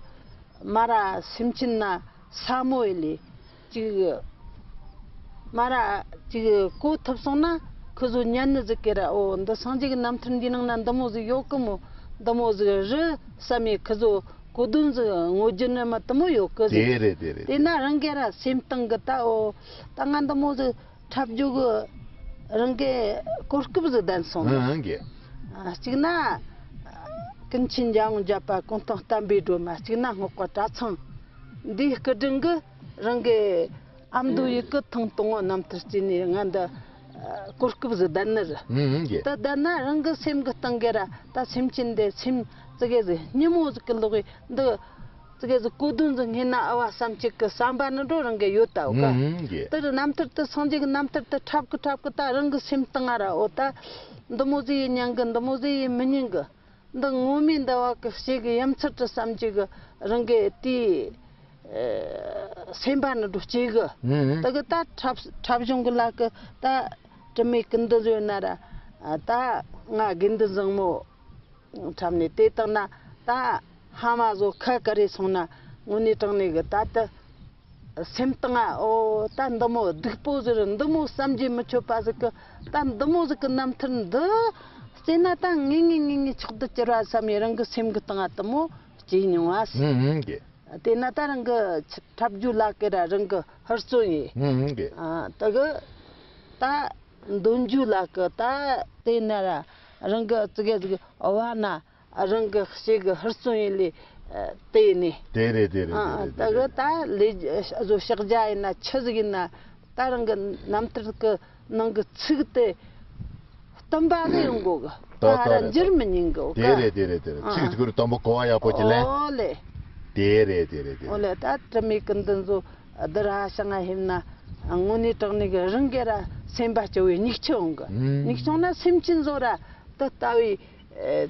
མ་ར་སེམས་ཅན་ན་ས་མོ་ཡི་ལས་ཅིག་མ་ར་ཅིག་གོ་ཐུབ་སོང་ན་ཁོ་ཚོ་ཉན་ནི་ཟིག་གི་ར། ཨོ་འདི་སངས་རྒྱས་ཀྱི་རྣམ་ཐར་འདིའི་ནང་ན་འདི་མོ་ཟིག་ཡོད་གི་མོ། འདི་མོ་ཟིག་རི་བསམ་ཡས་ཁོ་ཚོ་གོ་དོན་ཟིག་ངོ་རྒྱུ་ནི་མ་དུ་མོ་ཡོད་གི་ཟིག་དེ་རེད་དེ་རེད་དེ་དེ། ན་རང་གི་ར་སེམས་གཏིང་གི་ད་ཨོ་ད་ང་འདི་མོ་ཟིག་འཁྲབ་རྒྱུ་གི་རང་གི་གོ་སྐབས་ཟིག་ལྡན་སོང་། ཨང་གི། ཨ་གཅིག་ན་ཀུན་མཁྱེན་འཇམ་དབྱངས་བརྒྱད་པ་གུང་སྟོང་བསྟན་པའི་སྒྲོན་མ། གཅིག་ན་སྔགས་པ་གྲྭ་ཚང་འདིའི་སྐུ་དྲིན་གི་རང་གི་ཨ་མདོ་ཡི་གི་ཐེངས་དང་པོ་རྣམ་ཐར་བརྩིས་ནས་ང་འདི་གོ་སྐབས་ཟིག་ལྡན་ནི་རེད། ཨང་གི། ད་ལྡན་ན་རང་གི་སེམས་གི་སྟེང་གི་ར་ད་སེམས་ཅན་འདི་སེམས་ཙི་གེ་ཟིག་སྙི་མོ་ཟིག་གི་ལོག་གི་འདི། ཙི་གེ་ཟིག་གོ་དོན་ཟིག་ངེས་ན་ཨ་བ་བསམ་གཅིག་གི་བསམ་པ་ནི་འགྲོ་རང་གི་ཡོད་ད་འོ་ཀ། ཨང་གི། དེར་རྣམ་ཐར་དུ་སངས་རྒྱས་ཀྱི་རྣམ་ཐར་དུ་འཁྲབ་གི་འཁྲབ་གི་ད་རང་གི་སེམས་གཏིང་ང་ར་འོ་ད་འདི་མོ་ཟིག་ཡིན་ཉན་གི་འདི་མོ་ཟིག་ཡིན་མི་ཉན་གི། འདི་ངོ་མའི་འདི་བ་གི་ཞེ་གི་ཡ་མཚར་དུ་བསམ་གཅིག་གི་རང་གི་དེའི་སེམས་པ་ནི་འགྲོ་སྐྱེ་གི། ཨང་། དེ་གི་ད་འཁྲབ་འཁྲབ་གཞུང་གི་ལ་གི་ད་དྲི་མེད་ཀུན་ལྡན་བཟོས་ན་ར་ད་ང་དགེ་འདུན་བཟང་མོ། འཁྲབ་ནས་དེ་དག་ན་ད་ཕ་མ་བཟོ་ཁ་ཀ་རེ་སོང་ན་དངོས་གནས་དྲང་གནས་གི་ད་ལྟ་སེམས་གཏིང་ང་ཨོ་ད་འདི་མོ་སྡུག་པོ་ཟིག་རེད། འདི་མོ་བསམ་གྱིས་མི་ཁྱབ་པ་ཟིག་གི་ད་འདི་མོ་ཟིག་གི་རྣམ་ཐར་འདི་བལྟས་ན་ད་ངེས་ངེས་ངེས་ངེས་མཆོག་ཏུ་གྱུར་བ་བསམ་ཡས་རང་གི་སེམས་གི་སྟེང་ང་དེ་མོ་སྐྱེས་མྱོང་བ། ཨང་ཨང་གི། དེས་ན་ད་རང་གི་འཁྲབ་རྒྱུ་ལ་ཀི་ར་རང་གི་ཧུར་བརྩོན་ཡིན། ཨང་ཨང་གི། ཨ་དེ་གི་ད་འདོན་རྒྱུ་ལ་ཀི་ད་དེ་ན་ར་རང་གི་ཙི་གེ་ཙི་གེ་བ་ན་རང་གི་ཤེས་གི་ཧུར་བརྩོན་ཡིན་ལས་དེ་ནི། དེ་རེད་དེ་རེད། ཨ་དེ་རེད་དེ་གི་རེད། ད་ལས་བཟོ་ཕྱག་རྒྱ་ཡིན་ན་ཆི་ཟིག་ཡིན་ན་ད་རང་གི་རྣམ་ཐར་གི་ནང་གི་ཚིག་དེ་བསྟུན་པ་ཟིག་ཡོང་དགོ་གི། ད་ད་ར་འགྱུར་མི་ཉན་གི་འོ་དེ་ཀ། རེད་དེ་རེད་དེ་རེད། ཨ་ཚིག་དེ་ཁོ་རང་དང་པོ་གོ་བ་ཡག་པོ་ཅིག་ལེན། ཨོ་ལེ། དེ་རེད་དེ་རེད་དེ་ཨོ་རེད། ལེ་ད་དྲི་མེད་ཀུན་ལྡན་ཚོ་འདི་ར་ཧ་ཤང་ང་ཧེམ་ན་དངོས་གནས་དྲང་གནས་གི་རང་གི་ར་སེམས་པ་སྐྱོ་བའི་མིག་ཆུ་འོང་གི། ཨུམ། མིག་ཆུ་འོང་ན་སེམས་ཅན་ཚོ་ར་དེ་ལྟ་བུའི་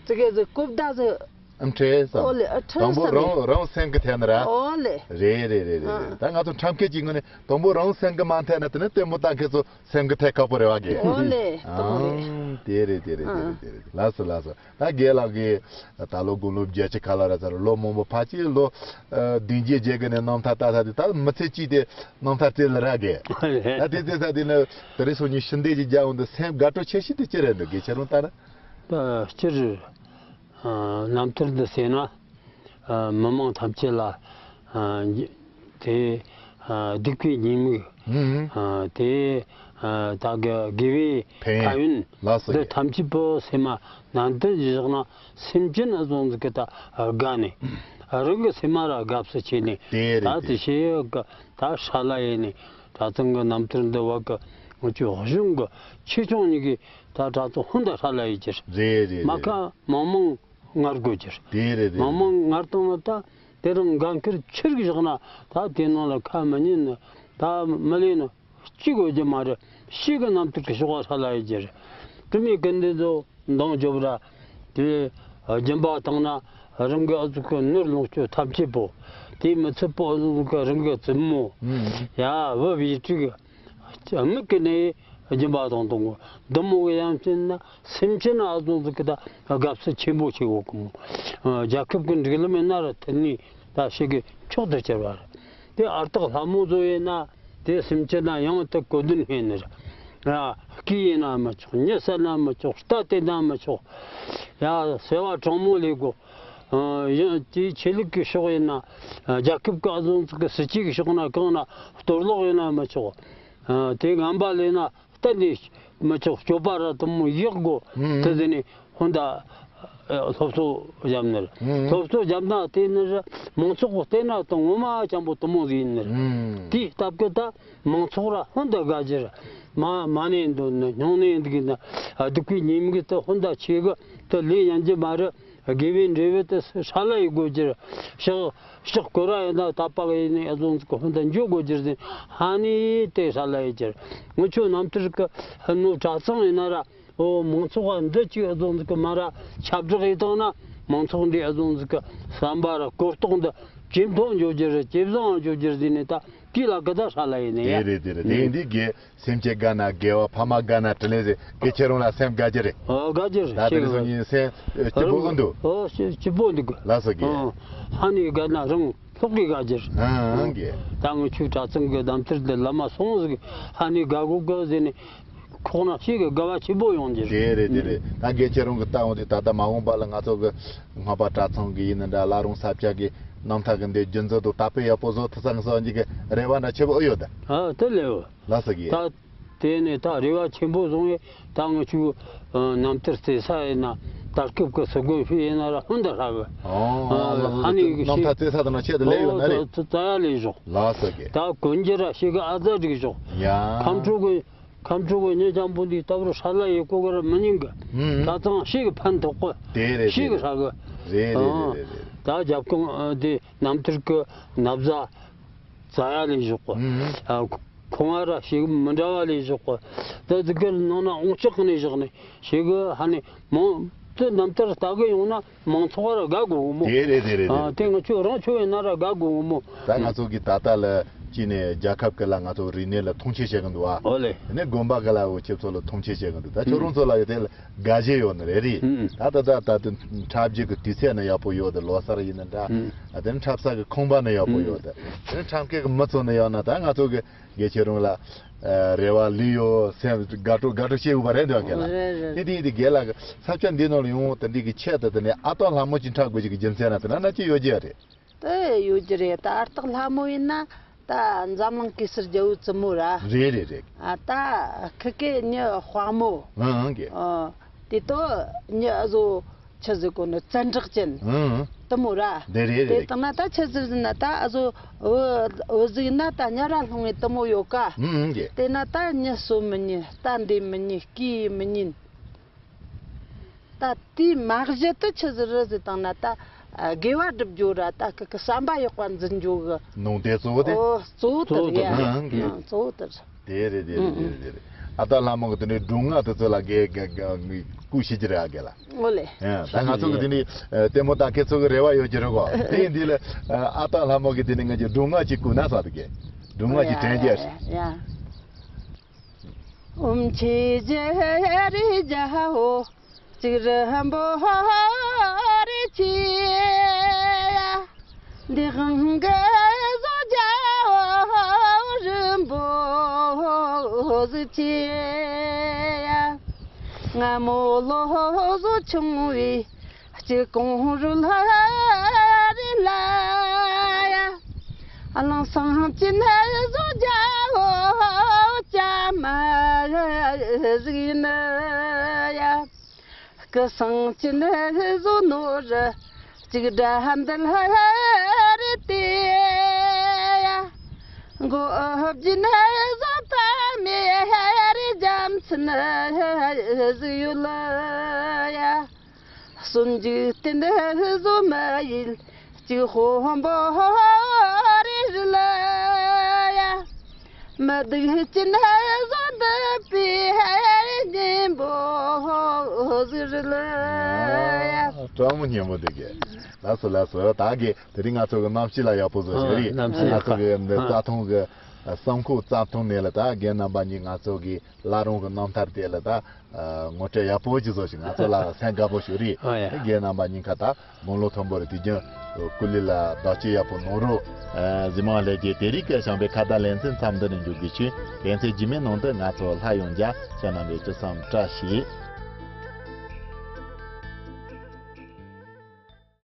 ཙི་གེ་ཟིག་གོ་བརྡ་ཟིག་ཨ་ཁྲེ་ས། ཨོ་ལེ་ཨ་ཁྲེ་དང་པོ་ས་རང་རང་སེམས་ཀྱི་ཐད་ནས་ར། ཨོ་ལེ། རེད་རེད་རེད་རེད་རེད། ཨ་ད་ང་ཚོ་འཁྲབ་མཁན་གྱི་ངོས་ནས་དང་པོ་རང་སེམས་ཀྱི་མ་ཐད་ན་དེ་ནས་ལྟད་མོ་ལྟ་མཁན་ཚོ་སེམས་ཀྱི་ཐད་ཁག་པོ་རེད་བ་གི། ཨོ་ལེ་དང་པོ་རེད། ཨང་། དེ་རེད་དེ་རེད་དེ་རེད་དེ་རེད། ལགས་སོ་ལགས་སོ། ད་རྒན་ལགས་ཀྱིས་ད་ལོ་དགུང་ལོ་བརྒྱད་ཅུ་ཁ་ལ་ར་ཚར། ལོ་མང་པོ་ཕལ་ཆེར་ལོ་བདུན་བརྒྱད་བརྒྱད་གི་ནས་རྣམ་ཐར་ལྟ་ས་དེ་ད་མི་ཚེ་གཅིག་དེ་རྣམ་ཐར་རྩེ་ལ་ར་གི། ད་དེ་རྩེ་ས་དེ་ནས་དེ་རིང་སང་ཉིན་ཞུ་འདེབས་ཀྱི་རྒྱ་འོང་དུ་སེམས་དགའ་སྤྲོ་ཆེ་ཤོས་དེ་ཅི་རེད་འདུག་གི་ཁྱེད་རང་ལྟ་ན། ད་སྤྱིར། ཨ་རྣམ་ཐར་འདི་ཟེར་ན། ཨ་མི་མང་ཐམས་ཅད་ལ། ཨ་དེ་ཨ་སྡིག་པའི་ཉེས་དམིགས། ཨང་། ཨ་དེ་ཨ་ད་གི་དགེ་བའི་ཕན་ཡོན་ཕན་ཡོན་ལ་སོགས་འདི་ཀྱི་ཐམས་ཅད་པོ་སེམས་མ་ནན་ཏན་གྱིས་བཞག་ན་སེམས་ཅན་ཨ་ཟུང་ཟིག་གི་ད་དགའ་ནས། ཨ་རང་གི་སེམས་མ་ར་དགའ་བསུ་བྱས་ནས། དེ་རེད་ད་དེ། དེ་བྱས་གི་ད་ཧྲ་ལ་ཡེ་ནས་གྲྭ་ཚང་གི་རྣམ་ཐར་འདི་བ་གི་ང་ཚོའི་གཞུང་གི་ཆེ་ཆུང་གཉིས་ཀྱི་ད་གྲྭ་ཚང་ཧོན་ད་ཧྲ་ལ་ཡེ་གྱུར། རེད་རེད་མ་རེད། ཁ་མང་མང་ངར་དགོས་ཀྱི་རེད། དེ་རེད་རེད། མང་མང་ངར་བཏང་ན་ད་དེ་རིང་འགན་ཁུར་ཆེར་བཞག་ན་ད་དེ་ནང་ལ་ཁ་མི་ཉན་ནི་ད་མི་ལེན་ནི་གཅིག་དགོས་ཀྱི་མ་རེད། ཤི་གི་རྣམ་ཐར་གི་ཤོག་ཁ་ཧྲ་ལ་ཡེ་ཀྱི་རེད། དྲི་མེད་ཀུན་ལྡན་ཚོ་འདང་རྒྱོབ་ར་དེ་སྦྱིན་པ་བཏང་ན་རང་གི་ཨ་ཟུག་གི་ནོར་ལོངས་སྤྱོད་ཐམས་ཅད་པོ་དེ་མི་ཚེ་པོ་ཨ་ཟུག་གི་རང་གི་བཙུན་མོ། ཨུམ། ཡ་བུ་བི་ཀྲིག་དམིགས་ཀྱི་ནི་སྦྱིན་པ་དང་གཏོང་དགོས། འདི་མོ་གི་ཡང་ཅིན་ན་སེམས་ཅན་ཨ་ཟུང་ཟིག་གི་ད་དགའ་བསུ་ཆེན་པོ་བྱེད་དགོས་གི་མོ། རྒྱལ་ཁབ་ཀྱི་སྒྲིག་ལམ་ཡིན་ན་ར་དེ་ནི་ད་ཞིག་གི་མཆོག་ཏུ་གྱུར་བ་རེད། དེ་ཨར་སྟག་ལྷ་མོ་ཚོ་ཡིན་ན་དེ་སེམས་ཅན་ན་ཡང་དེ་གོ་དོན་སྨྲས་ནི་རེད། ར་སྐད་ཡིན་ན་མི་ཆོག་ཉི་ཟེར་ན་མི་ཆོག་རྟ་དེད་ན་མི་ཆོག་ཡ་སེ་བ་དྲང་མོ་ལས་དགོས། ཡང་དེའི་ཆོས་ལུགས་ཀྱི་ཕྱོགས་ཡིན་ན། རྒྱལ་ཁབ་ཀྱི་ཨ་ཟུང་ཟིག་གི་སྲིད་ཇུས་ཀྱི་ཕྱོགས་ན་གང་ན་གཏོར་བརླག་ཡོད་ན་མི་ཆོག་དེ་ངན་པ་ལས་ན་ གཏན་ནས་མི་ཆོག། སྤྱོད་པ་ར་དུ་མོ་ཡག་དགོ། ཨུམ། དེ་ཟེར་ནས་ཧོན་ད་ཨ་སློབ་གསོ་བརྒྱབ་ནི་རེད། ཨུམ། སློབ་གསོ་བརྒྱབ་ན་དེ་ནི་ར་མང་ཚོགས་ཀྱི་བལྟས་ན་དང་ངོ་མ་ཅན་པོ་དུ་མོ་ཟིག་ཡིན་ནི་རེད། ཨུམ། དེའི་སྟབས་ཀྱིས་ད་མང་ཚོགས་ར་ཧོན་ད་དགའ་རྒྱུ་རེད། མ་མ་ནས་འདོད་ནི་སྙིང་ནས་འདུག་ན་སྡུག་པའི་ཉེས་དམིགས་དེ་ཧོན་ད་ཆེ་གི་དེ་ལས་ཡན་གྱི་མ་རེད། དགེ་བའི་འབྲས་བུ་དེ་ཧྲ་ལ་ཡི་དགོས་རྒྱུར། ཕྱག་ཕྱག་སྐོར་ར་ཡིན་ན་དག་པ་ཡིན་ནས་ཨ་ཟོ་ཟིག་གི་ཧོན་ད་འཇོག་དགོས་རྒྱུར་ཟིན་ཧ་ནི་དེ་ཧྲ་ལ་ཡི་རྒྱུར། ངི་ཆོ་རྣམ་ཐར་གི་ཧ་ནོ་གྲྭ་ཚང་ཡིན་ན་ར། ཨོ་མང་ཚོགས་འདི་ཅིག་ཨ་ཟོ་ཟིག་གི་མ་ར་ཁྱབ་བསྒྲགས་ཡིན་དང་ན་མང་ཚོགས་འདི་ཨ་ཟོ་ཟིག་གི་བསམ་པ་ར་གོ་རྟོགས་འདི་ཇེ་མཐོ་འཇོག་རྒྱུར་ཇེ་བཟང་འཇོག་རྒྱུར་ཟིན་ནས་ད་དེ་ལ་གི་ད་ཧྲ་ལ་ཡིན་ནས་ཡ། དེ་རེད་དེ་རེད། དེ་ཡིན་དུས་དགེ། སེམས་ཅན་དགའ་ན་དགེ་བ། ཕ་མ་དགའ་ན་དྲིན་ལན་ཟེར། དགེ་ཁྱེད་རང་ལ་སེམས་དགའ་རྒྱུ་རེད། ཨོ་དགའ་རྒྱུ་རེད། ད་དེ་ཆེ་གི་སོང་ཉིན་སེམས་སྐྱིད་པོ་གི་འདུག། ཨོ་སྐྱིད་སྐྱིད་པོ་འདུག་གི། ལགས་སོ་དགེ། ཨོ་ཧ་ནི་དགའ་ན་རང་ལྷོག་གི་དགའ་རྒྱུ་རེད། ཨང་དགེ། ད་ངི་ཆོའི་གྲྭ་ཚང་གི་རྣམ་ཐར་འདི་བླ་མ་སོང་ཟིག་ཧ་ནི་དགའ་གོ་གི་ཟེར་ནས་ཁོག་ན་ཞིག་གི་དགའ་བ་ཆེན་པོ་ཡོང་རྒྱུ་རེད། དེ་རེད་དེ་རེད། ད་དགེ་ཁྱེད་རང་གི་ལྟ་འོང་དུས་ད་ལྟ་མ་འོངས་པ་ལ་ང་ཚོ་གི་སྔགས་པ་གྲྭ་ཚང་གི་ཡིན་ན་འདྲ། བླ་རུང་ས་སྐྱ་གི་རྣམ་ཐར་གི་འདི་རྒྱུན་འཛིན་དུ་དར་སྤེལ་ཡག་པོ་བཟོ་ཐུབ་ས་གི་སོགས་ཀྱི་རེ་བ་འདྲ་ཆེ་པོ་ཨེ་ཡོད་ད། ཨ་དེ་ལེའོ། ལགས་སོ་དགེ། ད་དེ་ནས་ད་རེ་བ་ཆེན་པོ་བཟུང་བས་ད་ང་ཆུ་རྣམ་ཐར་རྩེ་ས་ཡིན་ན་ད་སྐབས་ཀྱི་སུ་དགོན་ཕི་ཡིན་ན་ར་ཧོན་ད་ཧྲ་གི། ཨོ་ཨ་ཧ་ནི་གི་རྣམ་ཐར་རྩེ་ས་དང་ན་ཆེད་དུ་ལས་ཡོད་ན་རེད། ད་ཡ་ལས་ཞོག། ལགས་སོ་དགེ། ད་དཀོན་རྒྱུ་ར་ཞིག་གི་ཨ་ཛ་སྒྲིག་ཞོག། ཡ། ཁམས་ཕྲུག་གི་ཁམས་ཕྲུག་གི་ཉེ་ཆམ་པོ་འདི་ལྟ་བུར་ཧྲ་ལ་ཡི་གོ་གར་མི་ཉན་གི། ཧུམ། ད་ཚང་ཞིག་གི་ཕན་ཐོགས་གི། དེ་རེད་ཞིག་གི་དེ་རེད། ཧྲ་གི། རེད་རེད་རེད་རེད། ད་རྒྱབ་ཁུང་འདི་རྣམ་ཐར་གི་ན་བཟའ། རྩ་ཡ་ལས་བཞག་གོ། ཨུམ། ཨ་ཁོ་ཁོང་ང་ར་ཞིག་མི་འདྲ་བ་ལས་བཞག་གོ། ད་དེ་གར་ནང་ན་ཨོང་ལྕགས་ནས་བཞག་ནས་ཞིག་ཧ་ནས་མོ་དེ་རྣམ་ཐར་ལྟ་གི་ཡོང་ན་མང་ཚོགས་ར་དགའ་དགོས་མོ། དེ་རེད་དེ་རེད་དེ་ཨ་རེད། དེ་ང་ཆོ་རང་ཆོ་ཡིན་ན་ར་དགའ་དགོས་མོ། ད་ང་ཚོ་གི་ད་ལྟ་ལ་ཅི་ནས་རྒྱལ་ཁབ་ཀྱི་ལ་ང་ཚོ་རིག་གནས་ལ་མཐོང་ཆེན་བྱེད་གི་འདུག་ཨ། ཨོ་ལེ། དེ་ནས་དགོན་པ་གི་ལ་འོ་ཁྱེད་ཚོ་ལ་མཐོང་ཆེན་བྱེད་གི་འདུག། ད་ཁྱོད་རང་ཚོ་ལ་ཡོད་དེ་ལ་དགའ་ཞེན་ཡོད་ནི་རེད་རེད། ཨུམ། ད་ད་ད་ད་དུང་འཁྲབ་རྒྱུ་གི་དུས་ཚོད་ནི་ཡག་པོ་ཡོད་དེ། ལོ་གསར་ཡིན་ན་འདྲ། ཨུམ། ཨ་དེ་ནི་འཁྲབ་ས་གི་ཁང་པ་ནི་ཡག་པོ་ཡོད་དེ། དེ་ནི་འཁྲབ་མཁན་གི་མི་ཚོ་ནི་ཡོད་ན་ད་ང་ཚོ་གི་དགེ་ཁྱེད་རང་ལ་ཨ་རེ་བ་ལུས་ཡོད་སེམས་དགའ་སྤྲོ་དགའ་སྤྲོ་བྱེད་དགོས་པ་རེད་འདུག་ག་ལ། རེད་རེད། དེ་དེ་དེ་དགེ་ལ་གི་ས་ཆ་འདི་ནང་ལ་ཡོང་དེ་འདི་གི་ཆེད་དུ་དེ་ནི་ཨ་སྟག་ལྷ་མོ་ཅིག་འཁྲབ་དགོས་ཅིག་གི་རྒྱུ་མཚན་ན་དེ་ན་ན་ཅི་ཡོད་ཀྱི་རེད། དེ་ཡོད་ཀྱི་རེད། ད་ཨ་སྟག་ལྷ་མོ་ཡིན་ན་ད་འཛམ་གླིང་གེ་སར་རྒྱལ་པོ་བཙུན་མོ་ར། རེད་རེད་རེད། ཨ་ད་ཁི་ཀེ་ཉི་དཔའ་མོ། ཨང་ཨང་གི། ཨ་དེ་ཏོ་ཉི་ཨ་ཟོ་ཆི་ཟིག་གོ་ནི་བཙན་དྲག་ཅན། ཨང་ཨང་། དུ་མོ་ར། དེ་རེད་དེ་རེད། དང་ན་ད་ཆི་ཟིག་ཟིན་ན་ད་ཨ་ཟོ་འུ་འུ་ཟིག་ན་ད་ཉ་ར་ལྷུང་བའི་དུ་མོ་ཡོད་ཀ། ཨང་ཨང་གི། དེ་ན་ད་ཉི་གསོ་མི་ཉན། ད་འདེད་མི་ཉན། སྐྱེ་མི་ཉན། ད་དེའི་མ་གཞི་དུ་ཆི་ཟིག་རེད་ཟེར་བཏང་ན་ད་དགེ་བ་སྒྲུབ་རྒྱུ་ར་ད་གི་གི་བསམ་པ་ཡག་པ་འཛིན་རྒྱུ་གི་ནང་དེ་གཙོ་བོ་དེ། ཨོ་གཙོ་བོ་དེ་རེད་ཡ། གཙོ་བོ་དེ་རེད། ཨང་གི། ཨང་གཙོ་བོ་དེ་རེད། དེ་རེད་དེ་རེད་དེ་རེད་དེ་རེད། ཨ་སྟག་ལྷ་མོ་གི་དེ་ནས་སྒྲུང་ང་དེ་ཚོ་ལ་གེ་གེ་གེ་སྐུ་ཞིག་གི་རེད་ཨ་གེ་ལ། ཨོ་ལེ། ཨ་ད་ང་ཚོ་གི་དེ་ནས་ལྟད་མོ་ལྟ་མཁན་ཚོ་གི་རེ་བ་ཡོད་ཀྱི་རེད་གོ། དེ་ཡིན་དུས་ལ་ཨ་སྟག་ལྷ་མོ་གི་དེ་ནས་ང་ཚོ་སྒྲུང་ང་ཅིག་བསྐུར་ན་ས་དེ་གེ་སྒྲུང་ང་ཅིག་དྲན་རྒྱུ་རེད། ཡ། ཨོམ་ཆེ་ཇེ་རི་ཇ་ཧོ། ཅིག་རི་ཧམ་པོ་རི་ཆེ་ཡ། འདི་དབང་གི་བཟོ་རྒྱ་རིན་པོ་ཟི་ཆེ་ཡ། སྔ་མོ་ལོ་བཟོ་ཆུང་བའི་གཅིག་གོང་རུ་ལྷ་རི་ལ་ཡ། གླིང་སེང་ཅན་བཟོ་རྒྱ་བོ་ཅ་མ་ཟིག་ཡིན་ཡ། སྐུ་སེང་ཅན་བཟོ་ནོར་གཅིག་དགྲ་འདུལ་རི་དེ་ཡ། མགོ་སྦྱིན་བཟོ་ཐ་མེ་རི་རྒྱ་མཚན་ཟིག་ཡོད་ཡ། གསོན་འཇིག་རྟེན་བཟོ་མ་ཡིན་གཅིག་དཔོན་པོ་རེ་རེ་ལ་ཡ། མི་སྡུག་ཅན་བཟོ་འདི་པའི་གཉེན་པོ་ཟིག་རེ་ལ་ཡ། ཨ་སྤྲང་མོ་སྙན་མོ་འདི་གས། ལགས་སོ་ལགས་སོ། ད་གས་དེ་རིང་ང་ཚོ་གི་གནམ་གཤིས་ལ་ཡག་པོ་བཟོ་ཨ་ཞིག་རེད། གནམ་གཤིས་ང་ཚོ་གི་འདི་ཨ་རྩྭ་ཐང་གི་ཨ་གསང་ཁོག་རྩྭ་ཐང་ནས་ལ་ད་རྒན་རྣམ་པ་གཉིས་ང་ཚོ་གི་བླ་རུང་གི་རྣམ་ཐར་དེ་ལ་ད་ཨ་ངོ་སྤྲོད་ཡག་པོ་ཅིག་བཟོ་ཞིག་ང་ཚོ་ལ་སེམས་དགའ་པོ་ཞིག་རེད། ཨ་ཡ། རྒན་རྣམ་པ་གཉིས་ཁ་ད་དགུང་ལོ་མཐོན་པོ་རེད། དུས་རྒྱུན་སྐུ་ལུས་ལ་བདག་གཅེས་ཡག་པོ་གནང་རོགས། ཨ་གཟིགས་མོ་བ་ལྷན་རྒྱས། དེ་རིང་གི་བྱམས་པའི་ཁ་བརྡ་ལེ་ཚན་མཚམས་འདི་ནས་མཇུག་སྒྲིལ་ཞུ། ལེ་ཚན་རྗེས་མའི་ནང་དུ་ང་ཚོ་སླར་ཡང་མཇལ། ཁྱེད་རྣམ་པས་ཅི་བསམ་བཀྲ་ཤིས།